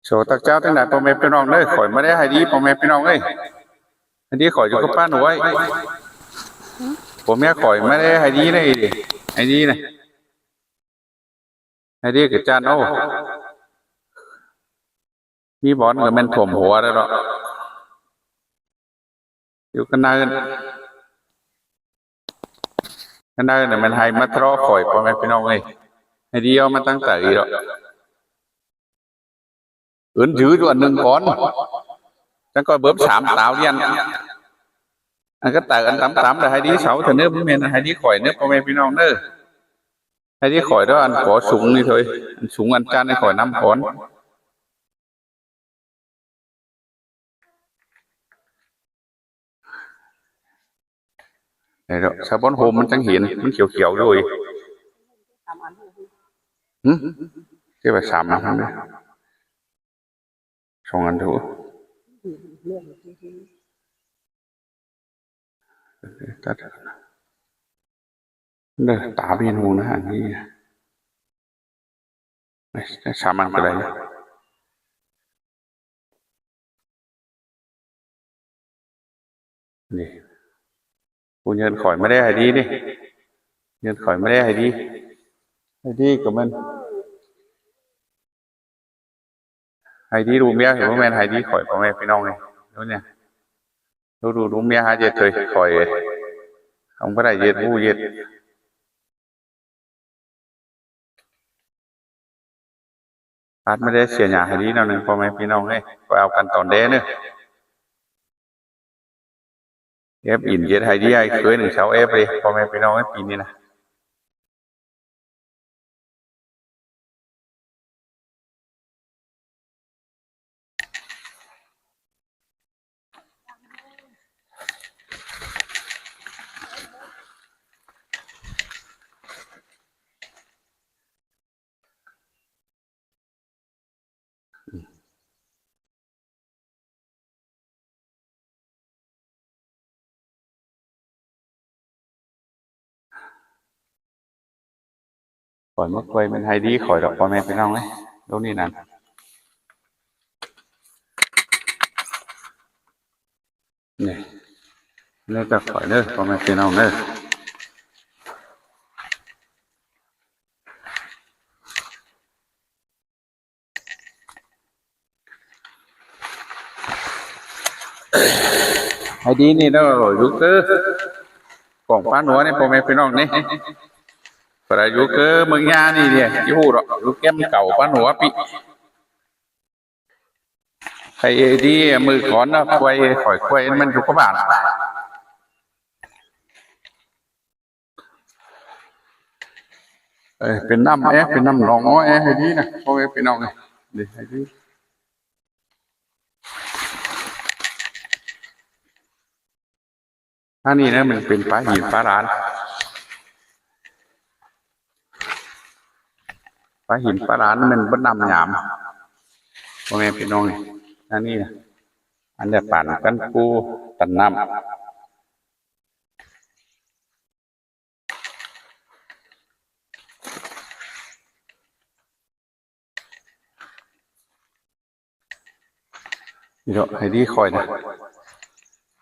ສວນຕັກເຈົ້າຈັ່ງໃດພໍ່ແມ່ພີ່ນ້ອງເດີ. ຂ້ອຍມາໄດ້ໄຮດີພໍ່ແມ່ພີ່ນ້ອງເອີຍ. ໄຮດີຂ້ອຍຢູ່ກັບປ້າໜວຍ. ຜົວເມຍຂ້ອຍມາໄດ້ໄຮດີເດ້ ໄຮດີນະ. ໄຮດີກະຈັນ ໂອ້ ມີບ່ອນກະແມ່ນຖ້ວມຫົວແລ້ວເນາະ. ຢູ່ກັນນາເອີນ ກັນນາເອີນນະແມ່ນໄຮມາທະເລາະຂ້ອຍ ພໍ່ແມ່ພີ່ນ້ອງເອີຍ. ໄຮດີເອົາມາຕັ້ງໃຈອີກດອກ. ເອີ້ນຈື່ຢູ່ອັນໜຶ່ງກ່ອນ ຈັ່ງຄ່ອຍເບິ່ງສາມຕາວລຽນ. ອັນກະຕາຍອັນຕຳໆ ລະໄຮດີເຊົາເທື່ອເນີ ບໍ່ແມ່ນໄຮດີຂ້ອຍເນີ ພໍ່ແມ່ພີ່ນ້ອງເດີ. ໄຮດີຂ້ອຍເດີ ອັນຂໍສູງນີ້ເທີຍ ອັນສູງອັນຈັນໃຫ້ຂ້ອຍນຳກ່ອນ. ໄດ້ແລ້ວ ສາບອນໂຮມມັນຈັ່ງເຫັນ ມັນຂຽວໆຢູ່ເອີຍ. ຫຶ ເກັບໄວ້ສາມອັນເດີ ສອງອັນເດີ. ຕັດເດີ ຕາເປັນຫູນະ ອັນນີ້ ສາມອັນກະໄດ້. ນີ້ ຜູ້ເງິນຂ້ອຍມາໄດ້ໄຮດີນີ້ ເງິນຂ້ອຍມາໄດ້ໄຮດີ ໄຮດີກະແມ່ນ ໄຮດີລູກເມຍ ບໍ່ແມ່ນໄຮດີຂ້ອຍ ພໍ່ແມ່ພີ່ນ້ອງເອີຍ. ໂດຍນີ້ ລູກລູກເມຍຫາເຮັດເລີຍ ຂ້ອຍເອົາບໍ່ໄດ້ເຮັດ ຮູ້ເຮັດ. ອາດມາໄດ້ເສຍຫຍ້າໃຫ້ດີໜ້ອຍໜຶ່ງ ພໍ່ແມ່ພີ່ນ້ອງເອີຍ. ໄປເອົາກັນຕອນແດເດີ ແອບອິນເຮັດໃຫ້ດີ ໃຫ້ເຄີຍໜຶ່ງຊາວແອບເລີຍ ພໍ່ແມ່ພີ່ນ້ອງເອີຍ ປີນີ້ນະ. ຂ້ອຍມາຊ່ວຍແມ່ນໄຮດີຂ້ອຍດອກ ພໍ່ແມ່ພີ່ນ້ອງເອີຍ ໂຕນີ້ນັ້ນ. ນີ້ ແລ້ວແຕ່ຂ້ອຍເດີ ພໍ່ແມ່ພີ່ນ້ອງເດີ. ໄຮດີນີ້ເດີ ຢູ່ເກີ ຂອງປ້າໜວຍນີ້ ພໍ່ແມ່ພີ່ນ້ອງນີ້ ປະໄດຢູ່ເກີເມືອງຍານີ້ເດ ຊິຮູ້ດອກ ຢູ່ແກ້ມເກົ່າປ້າໜວຍປີ. ໄຮດີມື້ກ່ອນນະ ຄວາຍ ຂ້ອຍຄວາຍມັນຢູ່ກັບບ້ານ. ເອີ ເປັນນ້ຳແອ ເປັນນ້ຳໜອງອ້ອແອ ໄຮດີນະ ພໍ່ແມ່ພີ່ນ້ອງເອີຍ ນີ້ໄຮດີ. ອັນນີ້ນະ ມັນເປັນປາຫີນປາຫຼານ ປາຫີນປາຫຼານ ມັນເບິດນ້ຳຍາມ ພໍ່ແມ່ພີ່ນ້ອງເອີຍ. ອັນນີ້ນະ ອັນນີ້ປານກັນປູຕັນນ້ຳ. ນີ້ເນາະ ໄຮດີຂ້ອຍນະ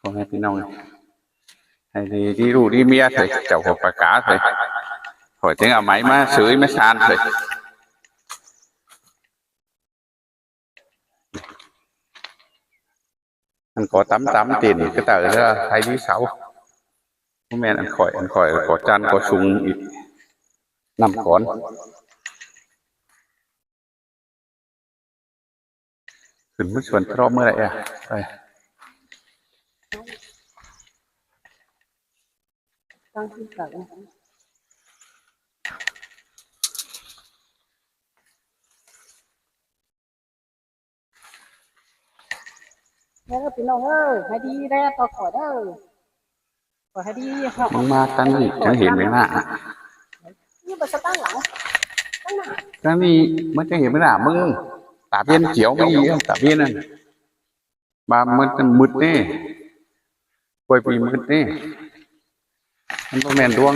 ພໍ່ແມ່ພີ່ນ້ອງ ໄຮດີລູກດີເມຍເລີຍ ເຈົ້າຂອງປາກາເລີຍ ຂ້ອຍຈຶ່ງເອົາໄມ້ມາເສີຍມາຊານເລີຍ. ອັນກໍຕຳຕຳຕີນກະເຕີເດີ ໄຮດີເຊົາ ບໍ່ແມ່ນອັນຂ້ອຍ ອັນຂ້ອຍກໍຈັນກໍສູງອີກ ນ້ຳກ່ອນ. ຂຶ້ນມາສວນທະເລາະເມື່ອໃດອະ ໄປ ຕັ້ງທີ່ເກົ່າ. ເດີພີ່ນ້ອງເອີຍ ໃຫ້ດີແດ່ຕໍ່ຂ້ອຍເດີ ຂໍໃຫ້ດີເນາະ. ມຶງມາທາງນີ້ຈັ່ງເຫັນແມງໜ້າ ນີ້ໄປສະຕັ້ງຫຼັງ ຕັ້ງໜ້າ ທາງນີ້ມັນຈັ່ງເຫັນແມງໜ້າ. ມຶງຕາເວັນຂຽວມາອີກ ຕາເວັນນັ້ນ ບາງມັນມືດເດ້ ປ່ວຍປີມືດເດ້ ມັນບໍ່ແມ່ນດວງ.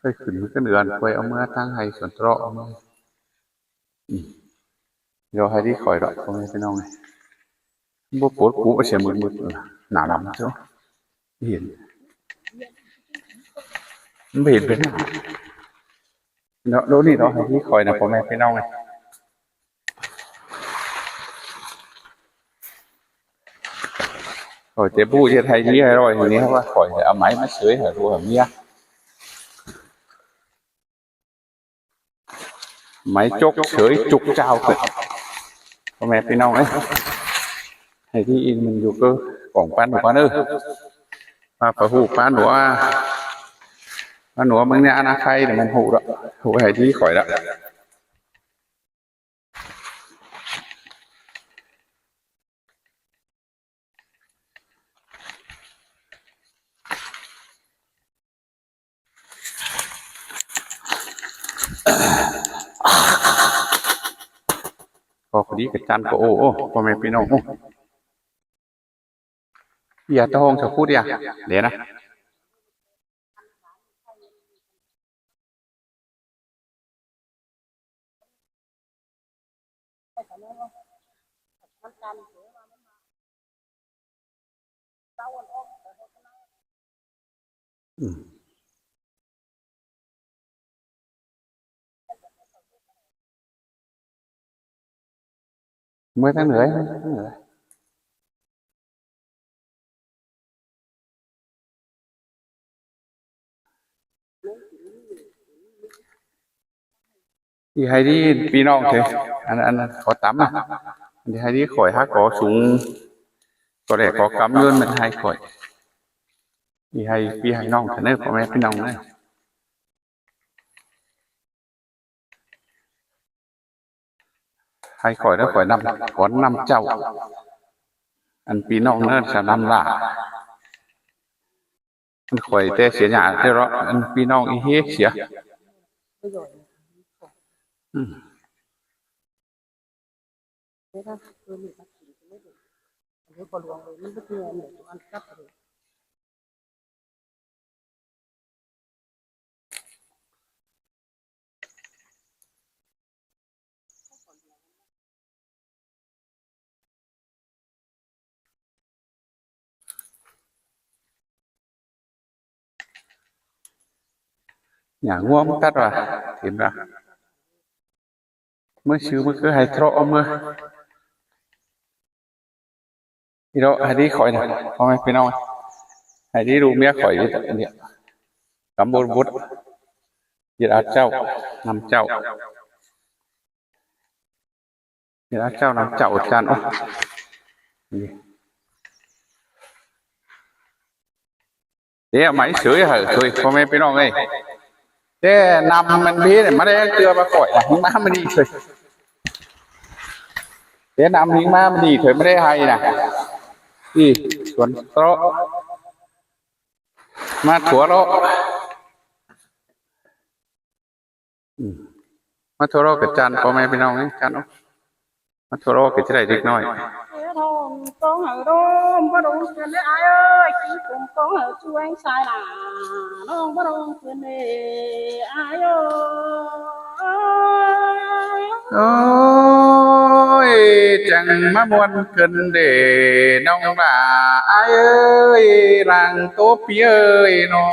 ຂ້ອຍຂຶ້ນເຮືອນ ຂ້ອຍເອົາເມືອທາງໄຮ່ສວນເຕາະເອົາເມືອ ອືມ ດຽວໃຫ້ດີຂ້ອຍດອກ ພໍ່ແມ່ພີ່ນ້ອງເອີຍ ບໍ່ປົດກູເສຍມືດໆ ໜ້າດຳເຈົ້າ ເຫັນ ມັນບໍ່ເຫັນເປັນໜ້າ ເນາະ ໂດນີ້ເນາະ ໃຫ້ດີຂ້ອຍນະ ພໍ່ແມ່ພີ່ນ້ອງເອີຍ ຂ້ອຍຈະບໍ່ເຮັດໃຫ້ດີໃຫ້ຮ້ອຍນີ້ ວ່າຂ້ອຍເອົາໄມ້ມາເສີຍໃຫ້ລູກໃຫ້ເມຍ ໄມ້ຈົກເສີຍຈຸກຈາວຂຶ້ນ ພໍ່ແມ່ພີ່ນ້ອງເອີຍ ໃຫ້ດີອີກມັນຢູ່ກໍກອງປາໜູກ່ອນເດີ ວ່າປາຫູປາໜູ ປາໜູເມືອງຍານາໄຄນີ້ມັນຫູດອກ ຫູໃຫ້ດີຂ້ອຍລະ. ພໍດີກະຈັນກໍໂອ້ ໂອ້ ພໍ່ແມ່ພີ່ນ້ອງ ໂອ້ ເຢຍຕະຫ້ອງສະພຸດຢາ ເດນະ. ອືມ ເມືອທາງເໜືອ ເມືອທາງເໜືອ. ຊິໃຫ້ດີພີ່ນ້ອງເທີ ອັນ ອັນ ອັນ ຂໍຕຳນະ ຊິໃຫ້ດີຂ້ອຍຫາກໍສູງ ກໍແລກກໍກຳເງິນມັນໃຫ້ຂ້ອຍ ຊິໃຫ້ພີ່ໃຫ້ນ້ອງເທີເດີ ພໍ່ແມ່ພີ່ນ້ອງເດີ. ໃຫ້ຂ້ອຍເດີ ຂ້ອຍນຳ ຂໍນຳເຈົ້າ ອັນພີ່ນ້ອງເນີ ສາວນຳຫຼ້າ ອັນຂ້ອຍແຕ່ເສຍຫຍ້າເດີເນາະ ອັນພີ່ນ້ອງອີເຮເສຍ ອືມ. ຫຍ້າງົວມັນກັດວ່າ ເຫັນບໍ່? ມື້ຊື່ມື້ຄືໃຫ້ເທາະເອົາເມືອ ອີເນາະ ໃຫ້ດີຂ້ອຍນະ ພໍ່ແມ່ພີ່ນ້ອງ ໃຫ້ດີລູກເມຍຂ້ອຍນີ້ ກຳບົດບຸດ ເຮັດເອົາເຈົ້ານຳເຈົ້າ ເຮັດເອົາເຈົ້ານຳເຈົ້າ ອາຈານ ໂອ້ ນີ້ ເດ້ ໄມ້ເສີຍ ເຮີ້ຍ ພໍ່ແມ່ພີ່ນ້ອງເອີຍ ແຕ່ນຳມັນເດ້ ມາແລງເທື່ອມາຂ້ອຍ ມາມານີ້ເທີຍ ແຕ່ນຳນີ້ມານີ້ເທີຍ ມາໄດ້ໃຫ້ນະ ນີ້ສວນເຕາະ ມາທົ່ວເລາະ ອືມ ມາໂທລະກະຈັນ ພໍ່ແມ່ພີ່ນ້ອງເອີຍ ຈັນເນາະ ມາໂທລະກະຈະໄດ້ເດັກນ້ອຍ ເອີ ທອງ ຕ້ອງໃຫ້ໂດມ ບໍ່ໂດມເກີນເດ້ອ້າຍເອີຍ ຂີ້ກົງຕ້ອງໃຫ້ຊ່ວຍສາຍໜ້າ ນ້ອງບໍ່ໂດມເກີນເດ້ອ້າຍເອີຍ ໂອ້ຍ ຈັ່ງມາມ່ວນເກີນເດ້ນ້ອງຫຼ້າອ້າຍເອີຍ ຫຼັງໂຕປີເອີຍເນາະ.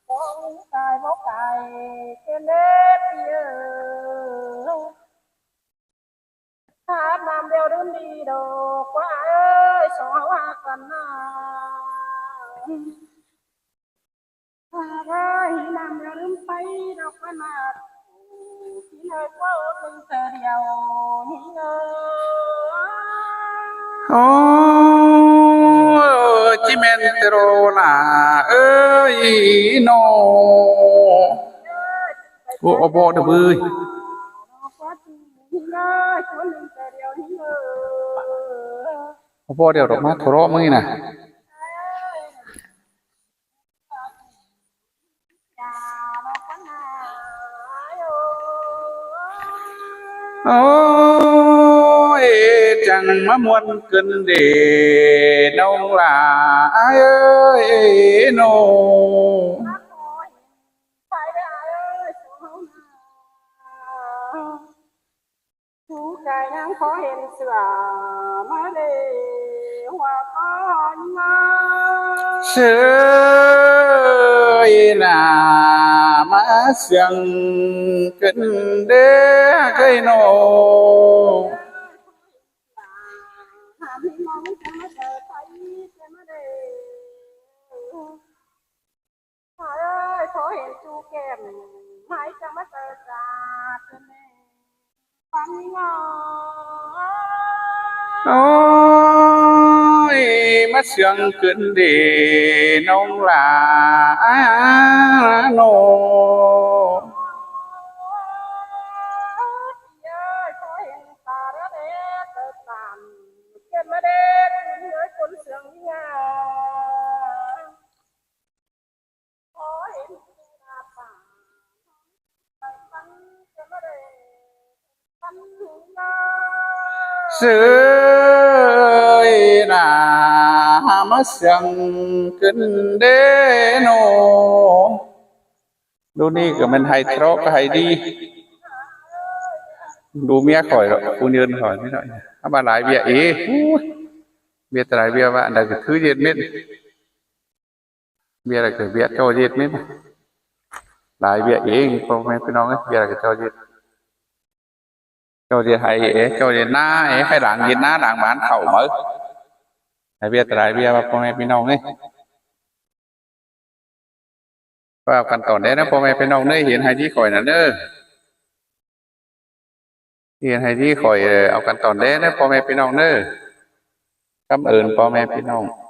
ຂອງກາຍບໍ່ກາຍເປັນເດດເອີຍ ຂາດນ້ຳດຽວດື່ມດີດອກວ່າເອີຍ ສອງເຮົາຮັກກັນນາ ຂາດນ້ຳດຽວດື່ມໄປດອກວ່ານາ ໂອ້ ຈິແມ່ນແຕ່ໂລລາເອີຍເນາະ ໂອ້ ເອົາບໍ່ເດີເວີຍ ເອົາບໍ່ດຽວດອກ ມາໂທລະມື້ນີ້ນະ. ໂອ້ຍ ຈັ່ ງມາມ່ວນຂຶ້ນເດ້ນ້ອງຫຼ້າເອີຍໂນ. ເຊີຍໜ້າມາສຽງຂຶ້ນເດ້ເອີຍໂນ. ໂອ້ຍ ມາສຽງຂຶ້ນເດ້ນ້ອງຫຼ້າໂນ. ເຊີຍໜ້າມາສຽງຂຶ້ນເດ້ໂນ. ດູນີ້ກໍແມ່ນໄຮເທຣາະກໍໄຮດີ ດູເມຍຂ້ອຍດອກ ຜູ້ເງິນຂ້ອຍນີ້ໜ້ອຍ ເອົາມາຫຼາຍເວຍເອ. ໂອ້ຍ ເວຍຕະຫຼາຍເວຍວ່າ ອັນໃດກໍຄືເຢັດເມັດ ເວຍໃດກໍເວຍເຈົ້າເຢັດເມັດ ຫຼາຍເວຍເອ ພໍ່ແມ່ພີ່ນ້ອງເອີຍ ເວຍໃດກໍເຈົ້າເຢັດ ເຈົ້າເຮັດໄຮ່ເອ ເຈົ້າເຮັດນາເອ ໄຮ່ຫຼັງເຮັດນາຫຼັງບ້ານເຂົ້າມາ ໃຫ້ເວຍຕະຫຼາຍເວຍວ່າ ພໍ່ແມ່ພີ່ນ້ອງເອີຍ. ເອົາກັນຕອນແດ່ນະ ພໍ່ແມ່ພີ່ນ້ອງເດີ ເຫັນໄຮ່ດີຂ້ອຍນະເດີ ເຫັນໄຮ່ດີຂ້ອຍ ເອີ ເອົາກັນຕອນແດ່ນະ ພໍ່ແມ່ພີ່ນ້ອງເດີ ຄຳເອີ້ນພໍ່ແມ່ພີ່ນ້ອງ.